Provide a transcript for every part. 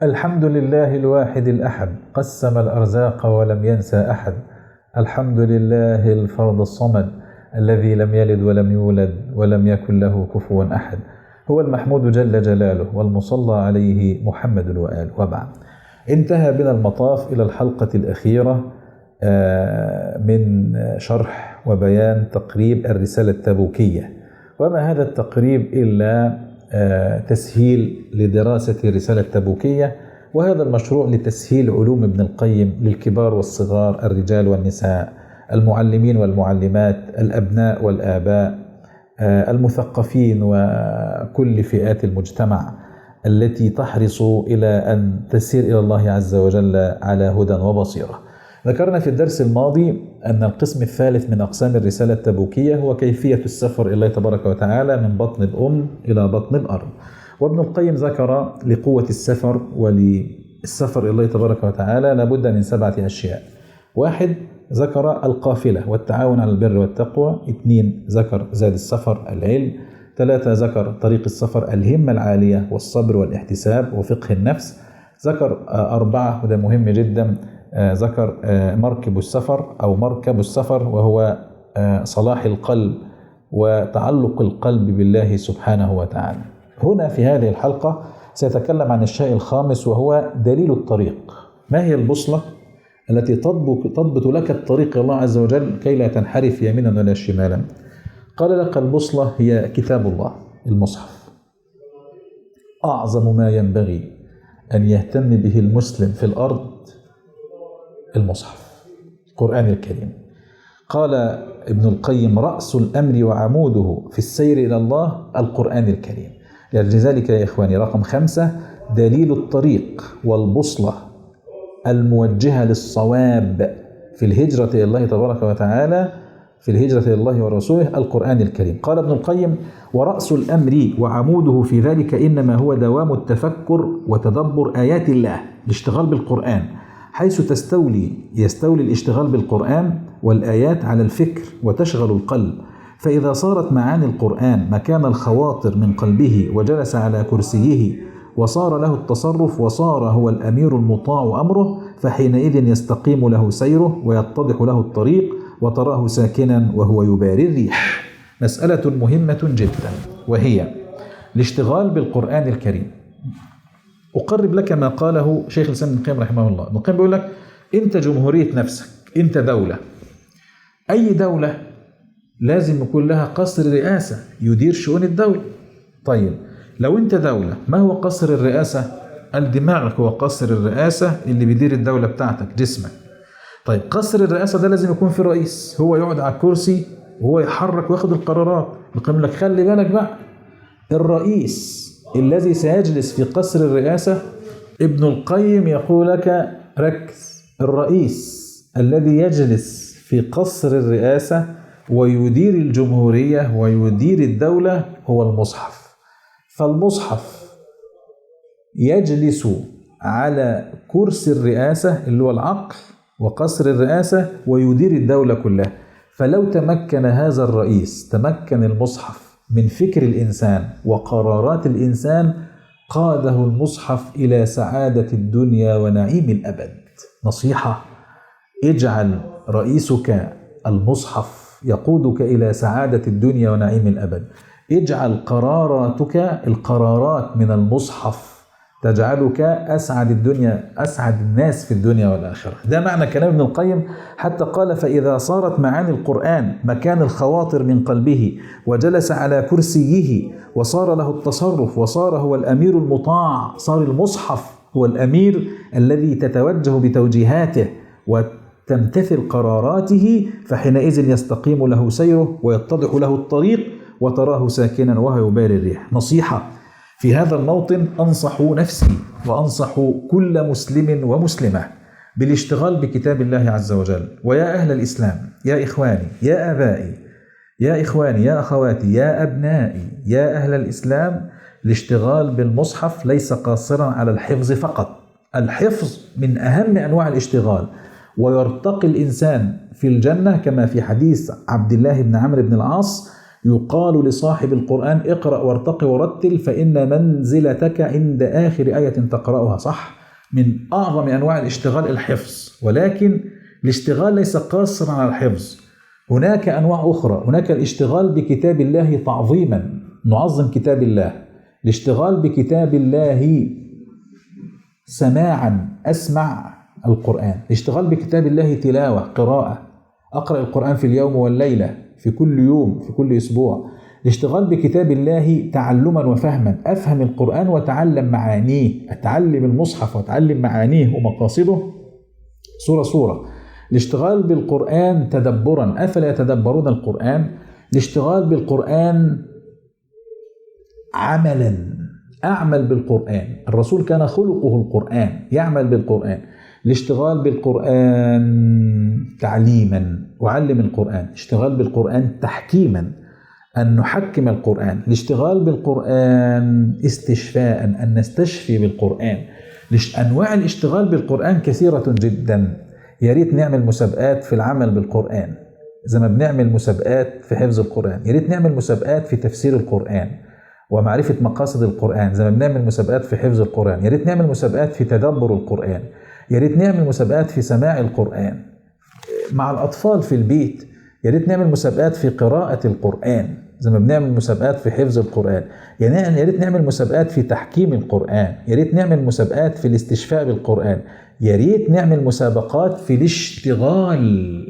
الحمد لله الواحد الأحد، قسم الأرزاق ولم ينسى أحد. الحمد لله الفرد الصمد الذي لم يلد ولم يولد ولم يكن له كفوا أحد، هو المحمود جل جلاله والمصلى عليه محمد وآله. وبعد، انتهى بنا المطاف إلى الحلقة الأخيرة من شرح وبيان تقريب الرسالة التبوكية. وما هذا التقريب إلا تسهيل لدراسة الرسالة التبوكية، وهذا المشروع لتسهيل علوم ابن القيم للكبار والصغار، الرجال والنساء، المعلمين والمعلمات، الأبناء والآباء، المثقفين وكل فئات المجتمع التي تحرص إلى أن تسير إلى الله عز وجل على هدى وبصيرة. ذكرنا في الدرس الماضي أن القسم الثالث من أقسام الرسالة التبوكية هو كيفية السفر إلى الله تبارك وتعالى من بطن الأم إلى بطن الأرض. وابن القيم ذكر لقوة السفر وللسفر إلى الله تبارك وتعالى لابد من 7 أشياء. 1، ذكر القافلة والتعاون على البر والتقوى. 2، ذكر زاد السفر العلم. 3، ذكر طريق السفر الهمة العالية والصبر والاحتساب وفقه النفس. ذكر 4، وده مهم جدا، ذكر مركب السفر أو مركب السفر، وهو صلاح القلب وتعلق القلب بالله سبحانه وتعالى. هنا في هذه الحلقة سيتكلم عن الشيء الخامس وهو دليل الطريق. ما هي البوصلة التي تضبط لك الطريق إلى الله عز وجل كي لا تنحرف يمينا ولا شمالا؟ قال لك البوصلة هي كتاب الله، المصحف. أعظم ما ينبغي أن يهتم به المسلم في الأرض المصحف، القرآن الكريم. قال ابن القيم: رأس الأمر وعموده في السير إلى الله القرآن الكريم. لذلك يا إخواني رقم 5 دليل الطريق والبوصلة الموجهة للصواب في الهجرة إلى الله تبارك وتعالى، في الهجرة إلى الله ورسوله، القرآن الكريم. قال ابن القيم: ورأس الأمر وعموده في ذلك إنما هو دوام التفكر وتدبر آيات الله، الاشتغال بالقرآن، حيث يستولي الاشتغال بالقرآن والآيات على الفكر وتشغل القلب. فإذا صارت معاني القرآن مكان الخواطر من قلبه وجلس على كرسيه وصار له التصرف وصار هو الأمير المطاع أمره، فحينئذ يستقيم له سيره ويتضح له الطريق وتراه ساكنا وهو يباري الريح. مسألة مهمة جدا وهي الاشتغال بالقرآن الكريم. أقرب لك ما قاله شيخ الإسلام ابن القيم رحمه الله. ابن القيم بيقول لك: أنت جمهورية نفسك، أنت دولة. أي دولة لازم يكون لها قصر رئاسة يدير شؤون الدولة. طيب لو أنت دولة، ما هو قصر الرئاسة؟ قال دماغك هو قصر الرئاسة اللي بيدير الدولة بتاعتك، جسمك. طيب قصر الرئاسة ده لازم يكون في رئيس، هو يقعد على الكرسي وهو يحرك وياخد القرارات. بيقول لك خلي بالك بقى، الرئيس الذي سيجلس في قصر الرئاسة، ابن القيم يقول لك ركز، الرئيس الذي يجلس في قصر الرئاسة ويدير الجمهورية ويدير الدولة هو المصحف. فالمصحف يجلس على كرسي الرئاسة اللي هو العقل وقصر الرئاسة ويدير الدولة كلها. فلو تمكن هذا الرئيس، تمكن المصحف من فكر الإنسان وقرارات الإنسان، قاده المصحف إلى سعادة الدنيا ونعيم الأبد. نصيحة: اجعل رئيسك المصحف يقودك إلى سعادة الدنيا ونعيم الأبد. اجعل قراراتك، القرارات من المصحف، تجعلك أسعد الدنيا، أسعد الناس في الدنيا والآخرة. ده معنى كلام ابن القيم. حتى قال: فإذا صارت معاني القرآن مكان الخواطر من قلبه وجلس على كرسيه وصار له التصرف وصار هو الأمير المطاع، صار المصحف هو الأمير الذي تتوجه بتوجيهاته وتمتثل قراراته، فحينئذ يستقيم له سيره ويتضح له الطريق وتراه ساكنا وهو يباري الريح. نصيحة في هذا الموطن، أنصح نفسي وأنصح كل مسلم ومسلمة بالاشتغال بكتاب الله عز وجل. ويا أهل الإسلام، يا إخواني، يا آبائي، يا إخواني، يا أخواتي، يا أبنائي، يا أهل الإسلام، الاشتغال بالمصحف ليس قاصرا على الحفظ فقط. الحفظ من أهم أنواع الاشتغال، ويرتقي الإنسان في الجنة كما في حديث عبد الله بن عمرو بن العاص يقال لصاحب القرآن اقرأ وارتقي ورتل فإن منزلتك عند آخر آية تقرأها. صح، من أعظم أنواع الاشتغال الحفظ، ولكن الاشتغال ليس قاصرا على الحفظ، هناك أنواع أخرى. هناك الاشتغال بكتاب الله تعظيما، نعظم كتاب الله. الاشتغال بكتاب الله سماعا، أسمع القرآن. الاشتغال بكتاب الله تلاوة، قراءة، أقرأ القرآن في اليوم والليلة، في كل يوم، في كل أسبوع. الاشتغال بكتاب الله تعلما وفهما، أفهم القرآن وأتعلم معانيه، أتعلم المصحف وأتعلم معانيه ومقاصده صورة صورة. الاشتغال بالقرآن تدبرا، أفلا يتدبرون القرآن؟ الاشتغال بالقرآن عملا، أعمل بالقرآن. الرسول كان خلقه القرآن، يعمل بالقرآن. الاشتغال بالقرآن تعليما، أعلم القرآن. الاشتغال بالقرآن تحكيما، أن نحكم القرآن. الاشتغال بالقرآن استشفاء، أن نستشفي بالقرآن. أنواع الاشتغال بالقرآن كثيرة جدا. يا ريت نعمل مسابقات في العمل بالقرآن زي ما بنعمل مسابقات في حفظ القرآن. يا ريت نعمل مسابقات في تفسير القرآن ومعرفة مقاصد القرآن زي ما بنعمل مسابقات في حفظ القرآن. يا ريت نعمل مسابقات في تدبر القرآن. يا ريت نعمل مسابقات في سماع القرآن مع الأطفال في البيت. يا ريت نعمل مسابقات في قراءة القرآن زي ما بنعمل مسابقات في حفظ القرآن. يعني يا ريت نعمل مسابقات في تحكيم القرآن. يا ريت نعمل مسابقات في الاستشفاء بالقرآن. يا ريت نعمل مسابقات في الاشتغال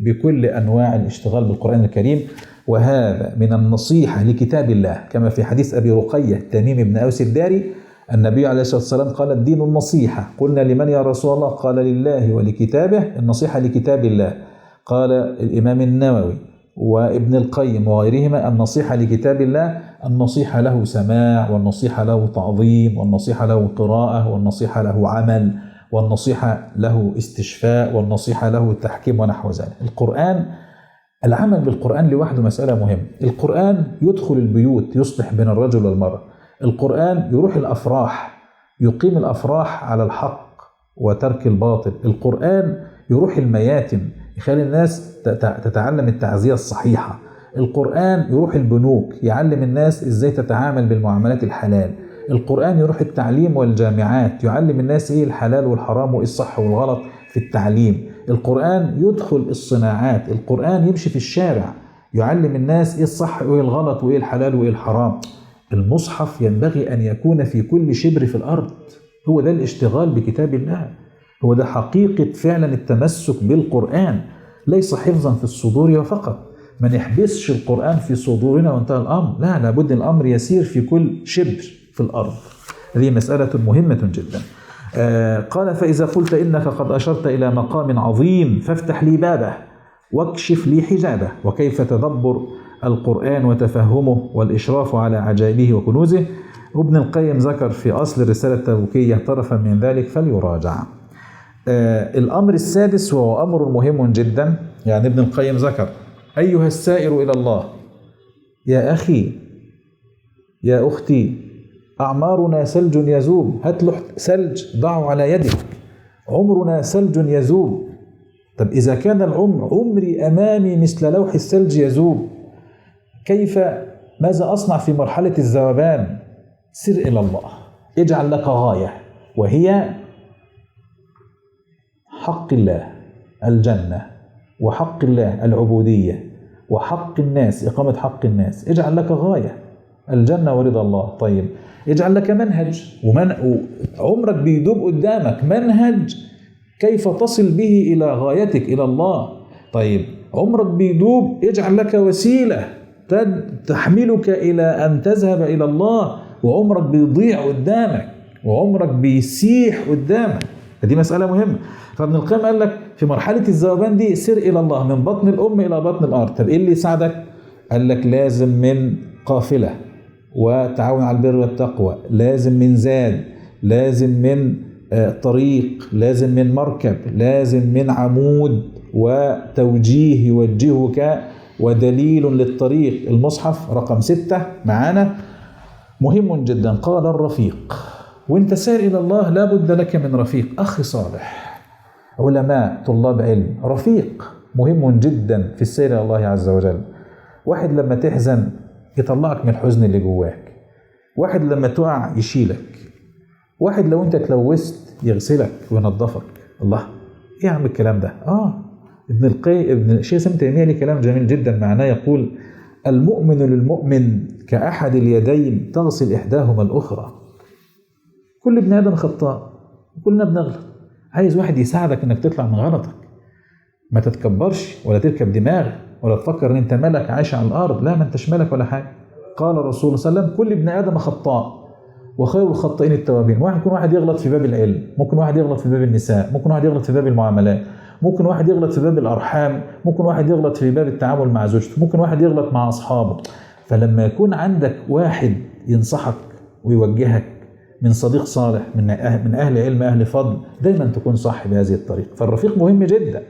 بكل أنواع الاشتغال بالقرآن الكريم. وهذا من النصيحة لكتاب الله، كما في حديث أبي رقية تميم بن أوس الداري، النبي عليه الصلاة والسلام قال: الدين النصيحة. قلنا: لمن يا رسول الله؟ قال: لله ولكتابه. النصيحة لكتاب الله. قال الإمام النووي وابن القيم وغيرهما: النصيحة لكتاب الله، النصيحة له سماع، والنصيحة له تعظيم، والنصيحة له قراءة، والنصيحة له عمل، والنصيحة له استشفاء، والنصيحة له تحكيم ونحو ذلك. القرآن، العمل بالقرآن لوحده مسألة مهمة. القرآن يدخل البيوت، يصلح بين الرجل والمرأة. القرآن يروح الأفراح، يقيم الأفراح على الحق وترك الباطل. القرآن يروح المياتم، يخلي الناس تتعلم التعزية الصحيحة. القرآن يروح البنوك، يعلم الناس ازاي تتعامل بالمعاملات الحلال. القرآن يروح التعليم والجامعات، يعلم الناس ايه الحلال والحرام وايه الصح والغلط في التعليم. القرآن يدخل الصناعات. القرآن يمشي في الشارع، يعلم الناس ايه الصح وايه الغلط وايه الحلال وايه الحرام. المصحف ينبغي أن يكون في كل شبر في الأرض. هو ده الاشتغال بكتاب الله، هو ده حقيقة فعلا التمسك بالقرآن، ليس حفظا في الصدور فقط. ما نحبسش القرآن في صدورنا وانتهى الأمر، لا، لابد الأمر يسير في كل شبر في الأرض. هذه مسألة مهمة جدا. قال: فإذا قلت إنك قد أشرت إلى مقام عظيم فافتح لي بابه واكشف لي حجابه. وكيف تدبر القرآن وتفهمه والإشراف على عجائبه وكنوزه؟ ابن القيم ذكر في أصل الرسالة التبوكية طرفا من ذلك فليراجع. الأمر السادس وهو أمر مهم جدا، يعني ابن القيم ذكر: أيها السائر إلى الله، يا أخي يا أختي، أعمارنا ثلج يذوب، هات لوح ثلج ضعه على يدك، عمرنا ثلج يذوب. طب إذا كان العمر، عمري أمامي مثل لوح الثلج يذوب، كيف، ماذا أصنع في مرحلة الذوبان؟ سر إلى الله، اجعل لك غاية وهي حق الله الجنة، وحق الله العبودية، وحق الناس إقامة حق الناس. اجعل لك غاية الجنة ورضا الله. طيب اجعل لك منهج، وعمرك بيدوب قدامك منهج كيف تصل به إلى غايتك إلى الله. طيب عمرك بيدوب، اجعل لك وسيلة تحملك إلى أن تذهب إلى الله، وعمرك بيضيع قدامك وعمرك بيسيح قدامك. فدي مسألة مهمة. فابن القيم قال لك في مرحلة الذوبان دي سر إلى الله من بطن الأم إلى بطن الأرض. طب إيه اللي يساعدك؟ قال لك لازم من قافلة وتعاون على البر والتقوى، لازم من زاد، لازم من طريق، لازم من مركب، لازم من عمود وتوجيه يوجهك ودليل للطريق. المصحف رقم 6 معانا مهم جدا. قال الرفيق، وانت سائر إلى الله لابد لك من رفيق، أخ صالح، علماء، طلاب علم، رفيق مهم جدا في السير إلى الله عز وجل. واحد لما تحزن يطلعك من الحزن اللي جواك، واحد لما تقع يشيلك، واحد لو انت تلوثت يغسلك وينظفك. الله، ايه يا عم الكلام ده؟ ابن الشيخ ابن تيمية ليه كلام جميل جدا، معناه يقول المؤمن للمؤمن كأحد اليدين تغسل إحداهما الأخرى. كل ابن آدم خطاء، كلنا بنغلط، عايز واحد يساعدك انك تطلع من غلطك. ما تتكبرش ولا تركب دماغ ولا تفكر ان انت ملك عايش على الارض، لا، ما انتش ملك ولا حاجه. قال الرسول صلى الله عليه وسلم كل ابن ادم خطاء وخير الخطائين التوابين. ممكن واحد يغلط في باب العلم، ممكن واحد يغلط في باب النساء، ممكن واحد يغلط في باب المعاملات، ممكن واحد يغلط في باب الارحام، ممكن واحد يغلط في باب التعامل مع زوجته، ممكن واحد يغلط مع اصحابه. فلما يكون عندك واحد ينصحك ويوجهك من صديق صالح، من اهل علم، اهل فضل، دايما تكون صح بهذه الطريقه. فالرفيق مهم جدا.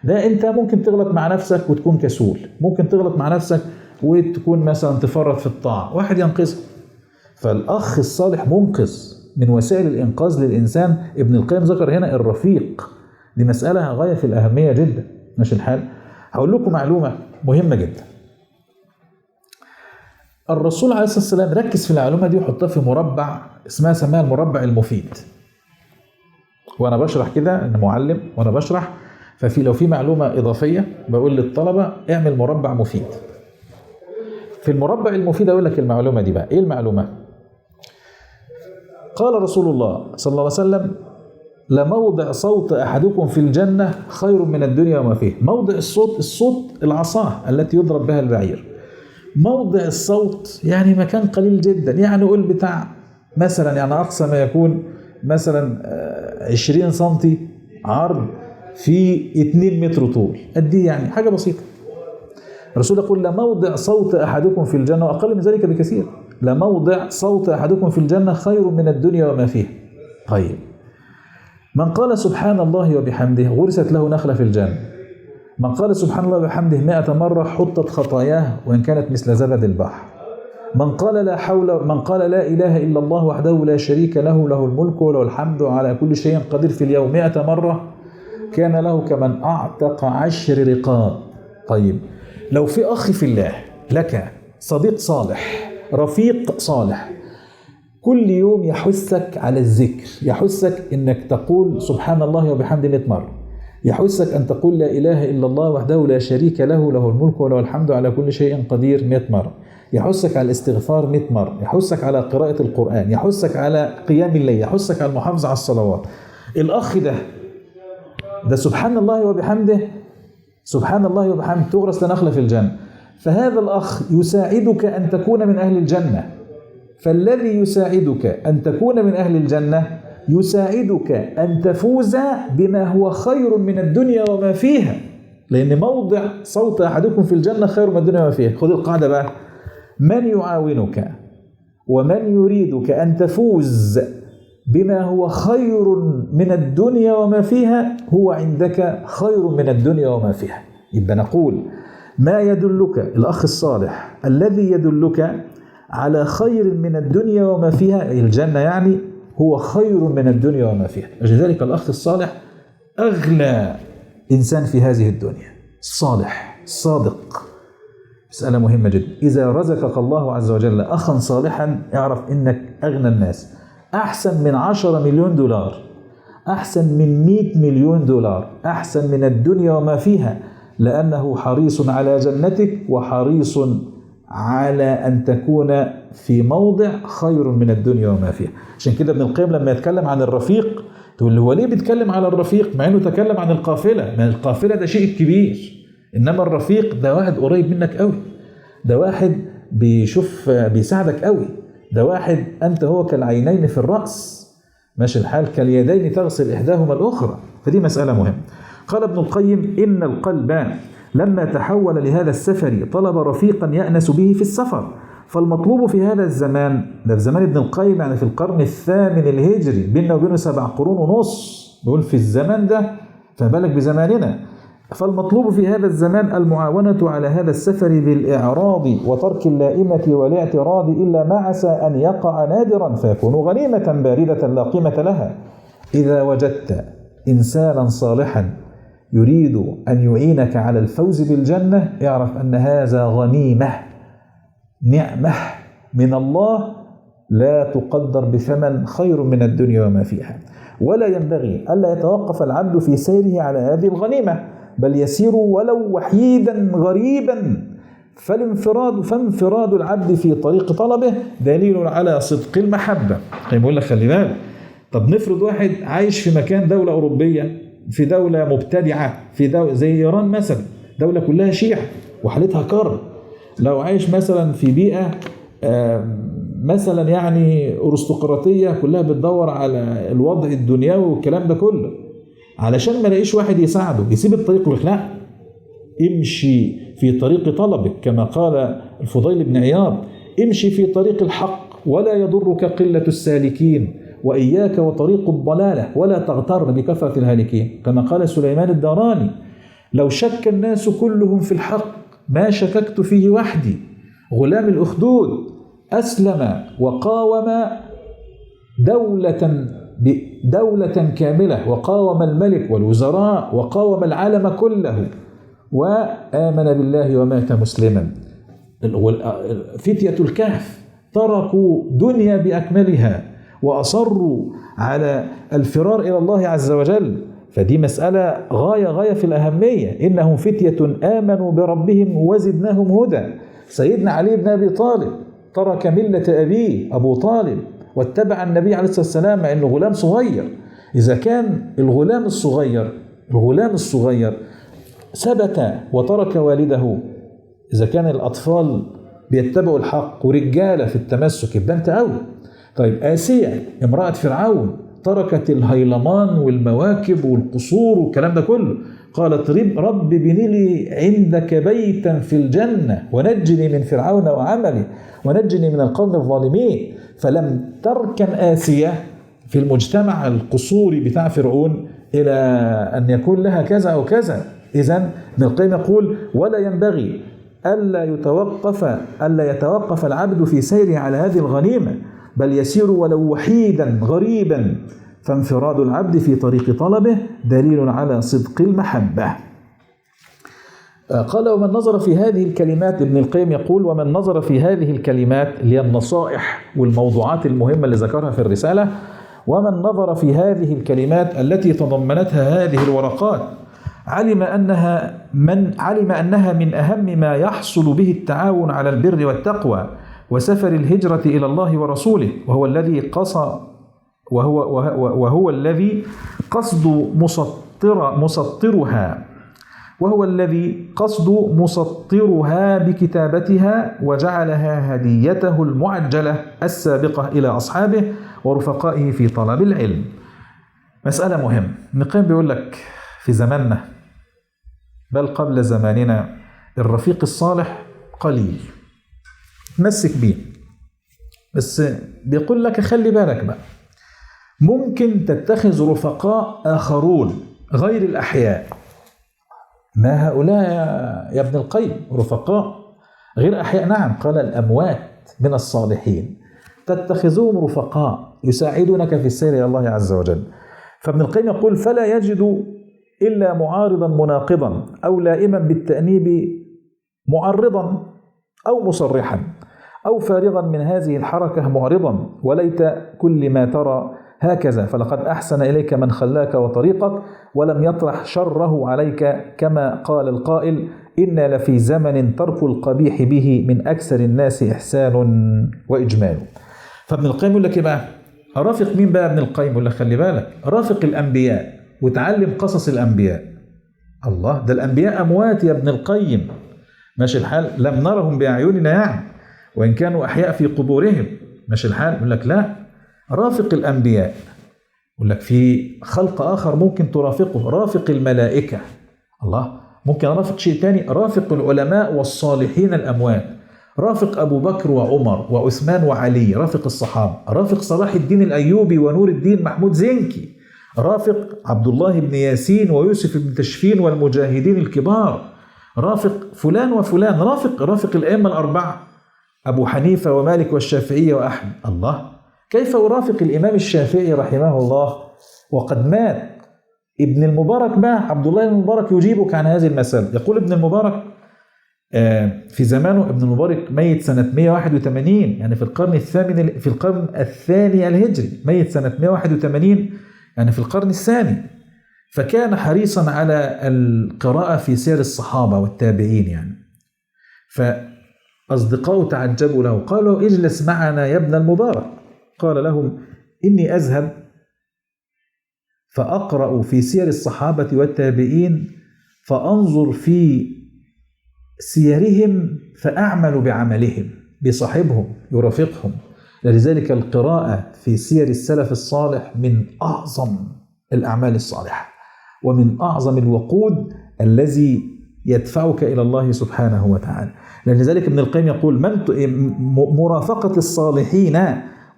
ده انت ممكن تغلط مع نفسك وتكون كسول، ممكن تغلط مع نفسك وتكون مثلا تفرط في الطاعه، واحد ينقذك. فالاخ الصالح منقذ، من وسائل الانقاذ للانسان. ابن القيم ذكر هنا الرفيق، دي مساله غايه في الاهميه جدا. ماشي الحال؟ هقول لكم معلومه مهمه جدا. الرسول عليه الصلاه والسلام ركز في المعلومه دي وحطها في مربع اسمها سماها المربع المفيد. وانا بشرح كده، انا معلم وانا بشرح، ففي لو في معلومة إضافية بقول للطلبة اعمل مربع مفيد. في المربع المفيد أقول لك المعلومة دي بقى. إيه المعلومة؟ قال رسول الله صلى الله عليه وسلم لموضع صوت أحدكم في الجنة خير من الدنيا وما فيه. موضع الصوت، الصوت العصا التي يضرب بها البعير. موضع الصوت يعني مكان قليل جدا، يعني قول بتاع مثلا، يعني أقصى ما يكون مثلا 20 سنتي عرض في 2 متر طول، قد ايه يعني، حاجه بسيطه. الرسول يقول لموضع صوت احدكم في الجنه، واقل من ذلك بكثير، لموضع صوت احدكم في الجنه خير من الدنيا وما فيها. طيب، من قال سبحان الله وبحمده غرست له نخله في الجنه. من قال سبحان الله وبحمده 100 مره حطت خطاياه وان كانت مثل زبد البحر. من قال لا حول، من قال لا اله الا الله وحده لا شريك له، له الملك وله الحمد على كل شيء قدير في اليوم 100 مره كان له كمن أعتق 10 رقاب. طيب، لو في أخ في الله لك، صديق صالح، رفيق صالح، كل يوم يحثك على الذكر، يحثك إنك تقول سبحان الله وبحمده 100 مرة، يحثك أن تقول لا إله إلا الله وحده لا شريك له، له الملك وله الحمد على كل شيء قدير 100 مرة، يحثك على الاستغفار 100 مرة، يحثك على قراءة القرآن، يحثك على قيام الليل، يحثك على المحافظة على الصلوات. الأخ ده سبحان الله وبحمده، سبحان الله وبحمده تغرس لنخلة في الجنة. فهذا الأخ يساعدك أن تكون من أهل الجنة. فالذي يساعدك أن تكون من أهل الجنة يساعدك أن تفوز بما هو خير من الدنيا وما فيها، لأن موضع صوت أحدكم في الجنة خير من الدنيا وما فيها. خذ القاعدة بقى، من يعاونك ومن يريدك أن تفوز بما هو خير من الدنيا وما فيها هو عندك خير من الدنيا وما فيها. يبقى نقول ما يدلك الأخ الصالح الذي يدلك على خير من الدنيا وما فيها، الجنة يعني، هو خير من الدنيا وما فيها. لذلك الأخ الصالح أغلى إنسان في هذه الدنيا، الصالح الصادق. مسألة مهمة جدا. إذا رزقك الله عز وجل أخا صالحا اعرف إنك أغنى الناس، أحسن من 10 مليون دولار، أحسن من 100 مليون دولار، أحسن من الدنيا وما فيها، لأنه حريص على جنتك وحريص على أن تكون في موضع خير من الدنيا وما فيها. عشان كده ابن القيم لما يتكلم عن الرفيق تقول هو ليه بيتكلم على الرفيق مع أنه تكلم عن القافلة؟ ما القافلة ده شيء كبير، إنما الرفيق ده واحد قريب منك قوي، ده واحد بيشوف بيساعدك قوي، ده واحد أنت هو كالعينين في الرأس، ماشي الحال، كاليدين تغسل إحداهما الأخرى. فدي مسألة مهمة. قال ابن القيم إن القلب لما تحول لهذا السفر طلب رفيقا يأنس به في السفر، فالمطلوب في هذا الزمان، ده في زمان ابن القيم يعني في القرن الثامن الهجري، بيننا وبينه 7 قرون ونص، بيقول في الزمان ده، فبالك بزماننا. فالمطلوب في هذا الزمان المعاونة على هذا السفر بالإعراض وترك اللائمة والاعتراض إلا ما عسى أن يقع نادرا فيكون غنيمة باردة لا قيمة لها. إذا وجدت إنسانا صالحا يريد أن يعينك على الفوز بالجنة، اعرف أن هذا غنيمة، نعمة من الله لا تقدر بثمن، خير من الدنيا وما فيها. ولا ينبغي ألا يتوقف العبد في سيره على هذه الغنيمة، بل يسير ولو وحيدا غريبا، فانفراد العبد في طريق طلبه دليل على صدق المحبة. طيب بقول لك خلي بالك، طب نفرض واحد عايش في مكان دولة أوروبية، في دولة مبتدعة، في دولة زي إيران مثلا، دولة كلها شيعة وحالتها كرب، لو عايش مثلا في بيئة مثلا يعني أرستقراطية كلها بتدور على الوضع الدنيوي والكلام ده كله، علشان ما لاقيش واحد يساعده يسيب الطريق ويقول لا، امشي في طريق طلبك، كما قال الفضيل بن عياض: امشي في طريق الحق ولا يضرك قلة السالكين، وإياك وطريق الضلالة ولا تغتر بكثرة الهالكين، كما قال سليمان الداراني: لو شك الناس كلهم في الحق ما شككت فيه وحدي. غلام الأخدود أسلم وقاوم دولة كاملة، وقاوم الملك والوزراء، وقاوم العالم كله، وآمن بالله ومات مسلما. فتية الكهف تركوا دنيا بأكملها وأصروا على الفرار إلى الله عز وجل. فدي مسألة غاية في الأهمية. إنهم فتية آمنوا بربهم وزدناهم هدى. سيدنا علي بن أبي طالب ترك ملة أبيه أبو طالب واتبع النبي عليه الصلاة والسلام مع أنه غلام صغير. إذا كان الغلام الصغير ثبت وترك والده، إذا كان الأطفال بيتبعوا الحق ورجالة في التمسك يبقى أنت قوي. طيب آسيا امرأة فرعون تركت الهيلمان والمواكب والقصور والكلام ده كله، قالت: رب بني لي عندك بيتا في الجنة ونجني من فرعون وعمله ونجني من القوم الظالمين. فلم تركن آسيا في المجتمع القصوري بتاع فرعون إلى أن يكون لها كذا أو كذا. إذن ابن القيم يقول: ولا ينبغي ألا يتوقف العبد في سيره على هذه الغنيمة، بل يسير ولو وحيدا غريبا، فانفراد العبد في طريق طلبه دليل على صدق المحبة. قال: ومن نظر في هذه الكلمات، ابن القيم يقول: ومن نظر في هذه الكلمات اللي هي النصائح والموضوعات المهمة اللي ذكرها في الرسالة، ومن نظر في هذه الكلمات التي تضمنتها هذه الورقات علم أنها من أهم ما يحصل به التعاون على البر والتقوى وسفر الهجرة إلى الله ورسوله، وهو الذي قصد مسطرها، وهو الذي قصد مسطرها بكتابتها، وجعلها هديته المعجلة السابقة إلى أصحابه ورفقائه في طلب العلم. مسألة مهمة، ابن القيم بيقول لك في زماننا بل قبل زماننا الرفيق الصالح قليل، تمسك بيه، بس بيقول لك خلي بالك بقى، ممكن تتخذ رفقاء آخرون غير الأحياء. ما هؤلاء يا ابن القيم؟ رفقاء غير أحياء؟ نعم، قال الأموات من الصالحين تتخذهم رفقاء يساعدونك في السير إلى الله عز وجل. فابن القيم يقول: فلا يجد إلا معارضا مناقضا أو لائما بالتأنيب معرضا أو مصرحا أو فارغا من هذه الحركة معرضا، وليت كل ما ترى هكذا، فلقد أحسن إليك من خلاك وطريقك ولم يطرح شره عليك، كما قال القائل: إنا لفي زمن ترك القبيح به من أكثر الناس إحسان وإجمال. فابن القيم يقول لك بقى رافق مين بقى ابن القيم؟ يقول لك خلي بالك، رافق الأنبياء وتعلم قصص الأنبياء. الله، ده الأنبياء أموات يا ابن القيم، ماشي الحال، لم نرهم بأعيننا يعني، وإن كانوا أحياء في قبورهم، ماشي الحال. يقول لك لا، رافق الأنبياء. يقول لك في خلق آخر ممكن ترافقه، رافق الملائكة. الله، ممكن رافق شيء تاني، رافق العلماء والصالحين الأموات، رافق أبو بكر وعمر وعثمان وعلي، رافق الصحابة، رافق صلاح الدين الأيوبي ونور الدين محمود زنكي، رافق عبد الله بن ياسين ويوسف بن تشفين والمجاهدين الكبار، رافق فلان وفلان، رافق الأئمة الأربعة أبو حنيفة ومالك والشافعية وأحمد. الله، كيف أرافق الإمام الشافعي رحمه الله وقد مات ابن المبارك بقى، عبد الله المبارك يجيبك عن هذه المسألة. يقول ابن المبارك في زمانه، ابن المبارك ميت سنة 181، يعني في القرن الثامن، في القرن الثاني الهجري، ميت سنة 181 يعني في القرن الثاني. فكان حريصا على القراءة في سير الصحابة والتابعين يعني. فأصدقاؤه تعجبوا له، قالوا اجلس معنا يا ابن المبارك. قال لهم إني أذهب فأقرأ في سير الصحابة والتابعين فأنظر في سيرهم فأعمل بعملهم، بصاحبهم يرافقهم. لذلك القراءة في سير السلف الصالح من أعظم الأعمال الصالحة، ومن أعظم الوقود الذي يدفعك إلى الله سبحانه وتعالى. لذلك ابن القيم يقول مرافقة الصالحين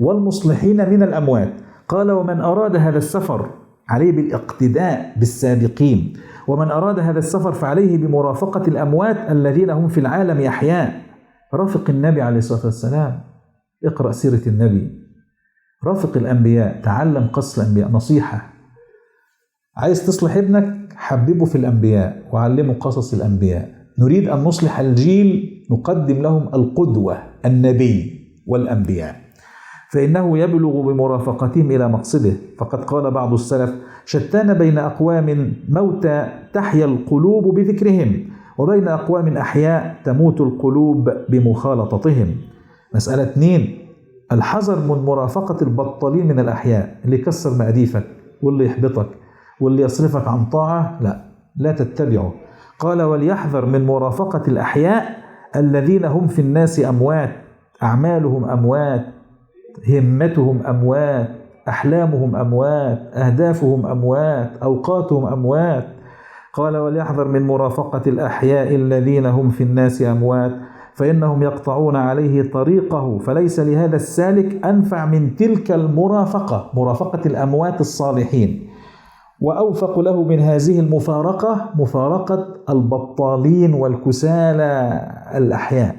والمصلحين من الأموات. قال ومن أراد هذا السفر عليه بالاقتداء بالسابقين، ومن أراد هذا السفر فعليه بمرافقة الأموات الذين هم في العالم أحياء. رافق النبي عليه الصلاة والسلام، اقرأ سيرة النبي، رافق الأنبياء، تعلم قصص الأنبياء. نصيحة، عايز تصلح ابنك حببه في الأنبياء وعلمه قصص الأنبياء. نريد أن نصلح الجيل، نقدم لهم القدوة النبي والأنبياء، فإنه يبلغ بمرافقتهم إلى مقصده. فقد قال بعض السلف شتان بين أقوام موتى تحيا القلوب بذكرهم، وبين أقوام أحياء تموت القلوب بمخالطتهم. مسألة 2، الحذر من مرافقة البطالين من الأحياء، اللي يكسر مقاديفك واللي يحبطك واللي يصرفك عن طاعة، لا تتبعه. قال وليحذر من مرافقة الأحياء الذين هم في الناس أموات، أعمالهم أموات، همتهم أموات، أحلامهم أموات، أهدافهم أموات، أوقاتهم أموات. قال وليحذر من مرافقة الأحياء الذين هم في الناس أموات، فإنهم يقطعون عليه طريقه، فليس لهذا السالك أنفع من تلك المرافقة، مرافقة الأموات الصالحين، وأوفق له من هذه المفارقة، مفارقة البطالين والكسالى الأحياء.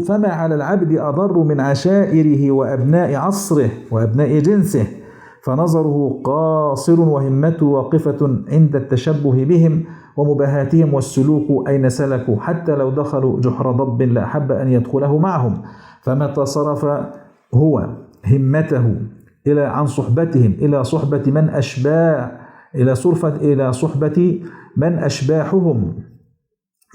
فما على العبد أضر من عشائره وأبناء عصره وأبناء جنسه، فنظره قاصر وهمته واقفة عند التشبه بهم ومباهاتهم والسلوك أين سلكوا، حتى لو دخلوا جحر ضب لأحب أن يدخله معهم. فمتى صرف هو همته إلى عن صحبتهم إلى صحبة من أشباع إلى صحبة من أشباحهم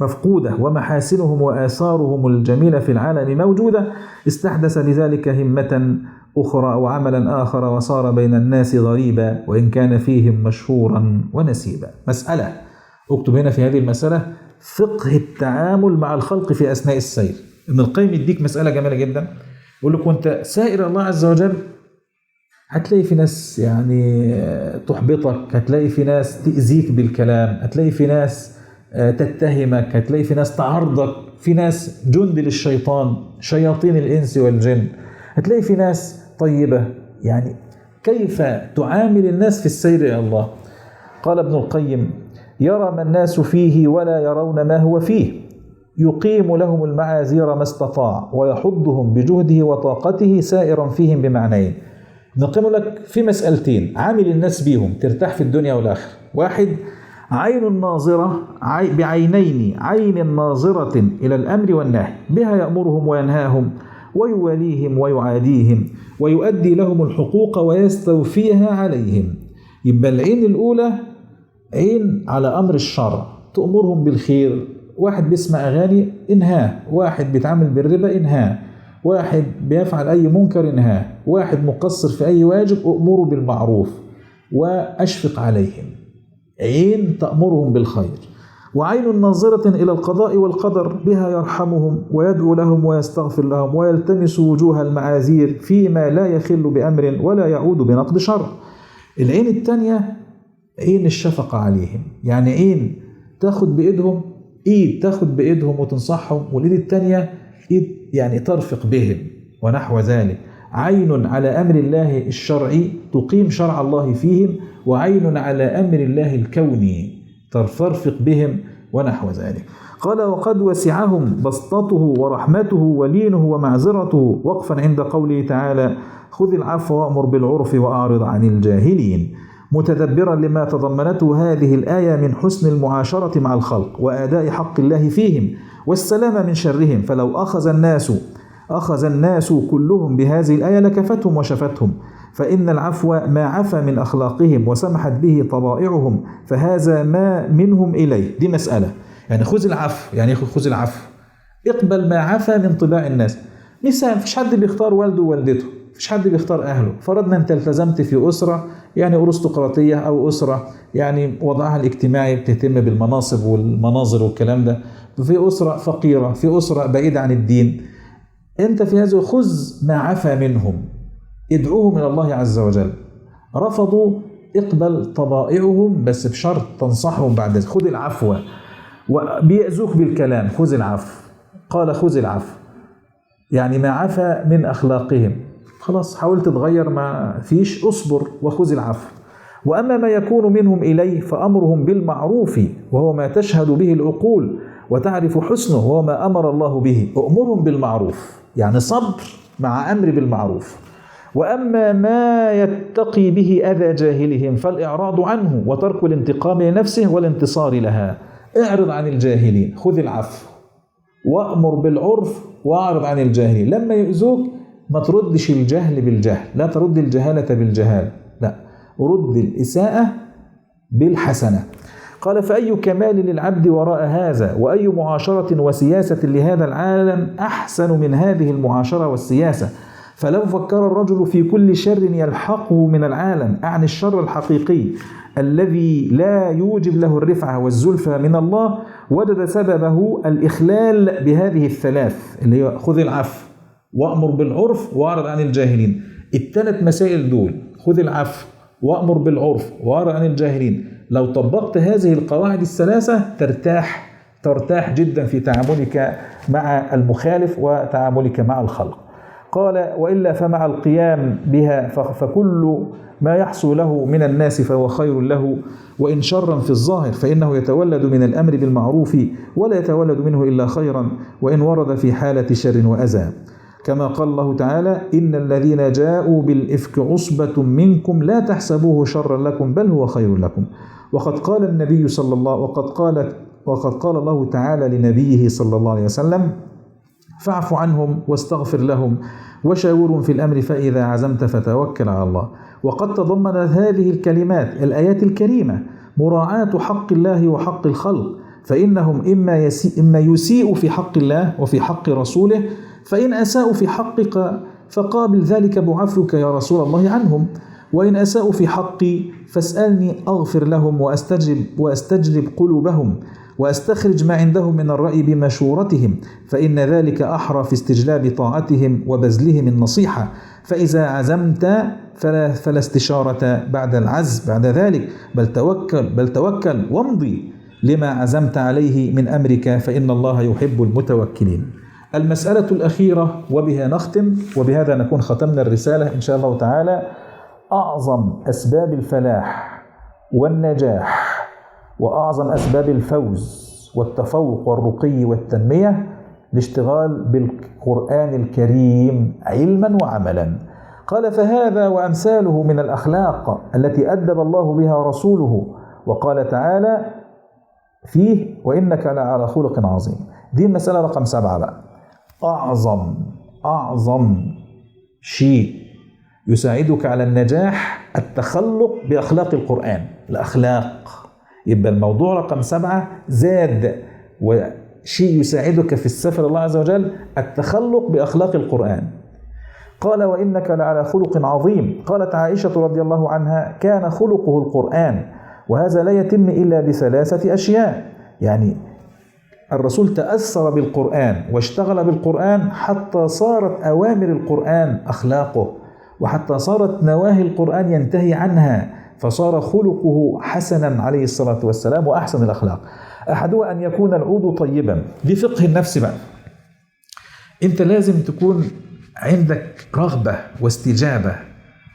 مفقودة ومحاسنهم وآثارهم الجميلة في العالم موجودة، استحدث لذلك همة أخرى وعملا آخر، وصار بين الناس غريبا وإن كان فيهم مشهورا ونسيبا. مسألة، اكتب هنا في هذه المسألة فقه التعامل مع الخلق في أثناء السير. ابن القيم يديك مسألة جميلة جدا، يقول لك وانت سائر الله عز وجل هتلاقي في ناس يعني تحبطك، هتلاقي في ناس تأذيك بالكلام، هتلاقي في ناس تتهمك، هتلاقي في ناس تعرضك، في ناس جند للشيطان، شياطين الإنس والجن، هتلاقي في ناس طيبة. يعني كيف تعامل الناس في السير إلى الله؟ قال ابن القيم يرى ما الناس فيه ولا يرون ما هو فيه، يقيم لهم المعاذير ما استطاع، ويحضهم بجهده وطاقته سائرا فيهم بمعنيين. ابن القيم لك في مسألتين عامل الناس بيهم ترتاح في الدنيا والآخرة. واحد، عين ناظرة بعينين، عين ناظرة إلى الأمر والنهي، بها يأمرهم وينهاهم ويواليهم ويعاديهم ويؤدي لهم الحقوق ويستوفيها عليهم. يبقى العين الأولى عين على أمر الشرع، تأمرهم بالخير. واحد بيسمع أغاني انهاه، واحد بيتعامل بالربا انهاه، واحد بيفعل أي منكر انهاه، واحد مقصر في أي واجب أؤمره بالمعروف وأشفق عليهم. عين تأمرهم بالخير. وعين ناظرة إلى القضاء والقدر، بها يرحمهم ويدعو لهم ويستغفر لهم ويلتمس وجوه المعاذير فيما لا يخل بأمر ولا يعود بنقد شر. العين الثانية عين الشفقة عليهم، يعني عين تاخد بإيدهم، إيد تاخد بإيدهم وتنصحهم، والإيد الثانية إيد يعني ترفق بهم ونحو ذلك. عين على أمر الله الشرعي تقيم شرع الله فيهم، وعين على أمر الله الكوني ترفق بهم ونحو ذلك. قال وقد وسعهم بسطته ورحمته ولينه ومعذرته، وقفا عند قوله تعالى خذ العفو وأمر بالعرف وأعرض عن الجاهلين. متدبرا لما تضمنته هذه الآية من حسن المعاشرة مع الخلق وأداء حق الله فيهم والسلامة من شرهم. فلو أخذ الناس كلهم بهذه الآية لكفتهم وشفتهم، فإن العفو ما عفى من أخلاقهم وسمحت به طبائعهم، فهذا ما منهم إليه. دي مسألة، يعني خذ العفو، يعني خذ العفو، اقبل ما عفى من طباع الناس. مثال، مفيش حد بيختار والده ووالدته، مفيش حد بيختار أهله. فرضنا أنت التزمت في أسرة يعني أرستقراطية أو أسرة يعني وضعها الاجتماعي بتهتم بالمناصب والمناظر والكلام ده، في أسرة فقيرة، في أسرة بعيدة عن الدين، أنت في هذا خذ ما عفى منهم، ادعوهم إلى الله عز وجل. رفضوا، اقبل طبائعهم بس بشرط تنصحهم بعد ذلك. خذ العفو، وبيأذوك بالكلام خذ العفو. قال خذ العفو، يعني ما عفى من أخلاقهم، خلاص حاولت تتغير ما فيش، اصبر وخذ العفو. وأما ما يكون منهم إليه فأمرهم بالمعروف، وهو ما تشهد به العقول وتعرف حسنه، وهو ما أمر الله به. أمرهم بالمعروف، يعني صبر مع أمر بالمعروف. وأما ما يتقي به أذى جاهلهم فالإعراض عنه وترك الانتقام لنفسه والانتصار لها. اعرض عن الجاهلين، خذ العفو وأمر بالعرف واعرض عن الجاهلين. لما يؤذوك ما تردش الجهل بالجهل، لا ترد الجهالة بالجهالة، لا، رد الإساءة بالحسنة. قال فأي كمال للعبد وراء هذا، وأي معاشرة وسياسة لهذا العالم أحسن من هذه المعاشرة والسياسة؟ فلو فكر الرجل في كل شر يلحقه من العالم، أعني الشر الحقيقي الذي لا يوجب له الرفعة والزلفى من الله، وجد سببه الإخلال بهذه الثلاث اللي هي خذ العفو وأمر بالعرف وأعرض عن الجاهلين. الثلاث مسائل دول، خذ العفو وأمر بالعرف وأعرض عن الجاهلين، لو طبقت هذه القواعد الثلاثة ترتاح جدا في تعاملك مع المخالف وتعاملك مع الخلق. قال وإلا فمع القيام بها فكل ما يحصل له من الناس فهو خير له، وإن شرا في الظاهر فإنه يتولد من الأمر بالمعروف ولا يتولد منه إلا خيرا، وإن ورد في حالة شر وأذى، كما قال الله تعالى إن الذين جاءوا بالإفك عصبة منكم لا تحسبوه شرا لكم بل هو خير لكم. وقد قال النبي صلى الله وقد قال الله تعالى لنبيه صلى الله عليه وسلم فاعف عنهم واستغفر لهم وشاورهم في الأمر فإذا عزمت فتوكل على الله. وقد تضمنت هذه الكلمات الآيات الكريمة مراعاة حق الله وحق الخلق، فإنهم إما يسيء في حق الله وفي حق رسوله، فإن أساءوا في حقك فقابل ذلك بعفوك يا رسول الله عنهم، وإن أساءوا في حقي فاسألني أغفر لهم وأستجلب قلوبهم وأستخرج ما عندهم من الرأي بمشورتهم، فإن ذلك أحرى في استجلاب طاعتهم وبذلهم النصيحة. فإذا عزمت فلا استشارة بعد العزم بعد ذلك، بل توكل وامضي لما عزمت عليه من أمرك، فإن الله يحب المتوكلين. المسألة الأخيرة وبها نختم، وبهذا نكون ختمنا الرسالة إن شاء الله تعالى. أعظم أسباب الفلاح والنجاح وأعظم أسباب الفوز والتفوق والرقي والتنمية الاشتغال بالقرآن الكريم علما وعملا. قال فهذا وأمثاله من الأخلاق التي أدب الله بها رسوله، وقال تعالى فيه وإنك لعلى خلق عظيم. دي المسألة رقم 7 بقى. أعظم شيء يساعدك على النجاح التخلق بأخلاق القرآن، الأخلاق. يبقى الموضوع رقم 7 زاد وشيء يساعدك في السفر الله عز وجل التخلق بأخلاق القرآن. قال وإنك لعلى خلق عظيم. قالت عائشة رضي الله عنها كان خلقه القرآن، وهذا لا يتم إلا بثلاثة أشياء. يعني الرسول تأثر بالقرآن واشتغل بالقرآن حتى صارت أوامر القرآن أخلاقه، وحتى صارت نواهي القرآن ينتهي عنها، فصار خلقه حسنا عليه الصلاة والسلام وأحسن الأخلاق. أحدها أن يكون العود طيبا. دي فقه النفس بقى. أنت لازم تكون عندك رغبة واستجابة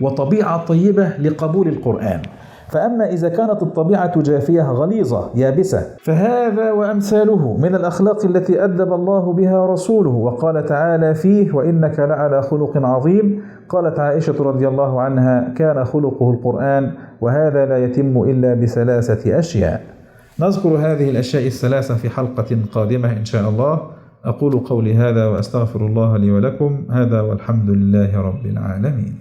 وطبيعة طيبة لقبول القرآن. فأما إذا كانت الطبيعة جافية غليظة يابسة فهذا وأمثاله من الأخلاق التي أدب الله بها رسوله، وقال تعالى فيه وإنك لعلى خلق عظيم. قالت عائشة رضي الله عنها كان خلقه القرآن، وهذا لا يتم إلا بثلاثة أشياء. نذكر هذه الأشياء الثلاثة في حلقة قادمة إن شاء الله. أقول قولي هذا وأستغفر الله لي ولكم. هذا والحمد لله رب العالمين.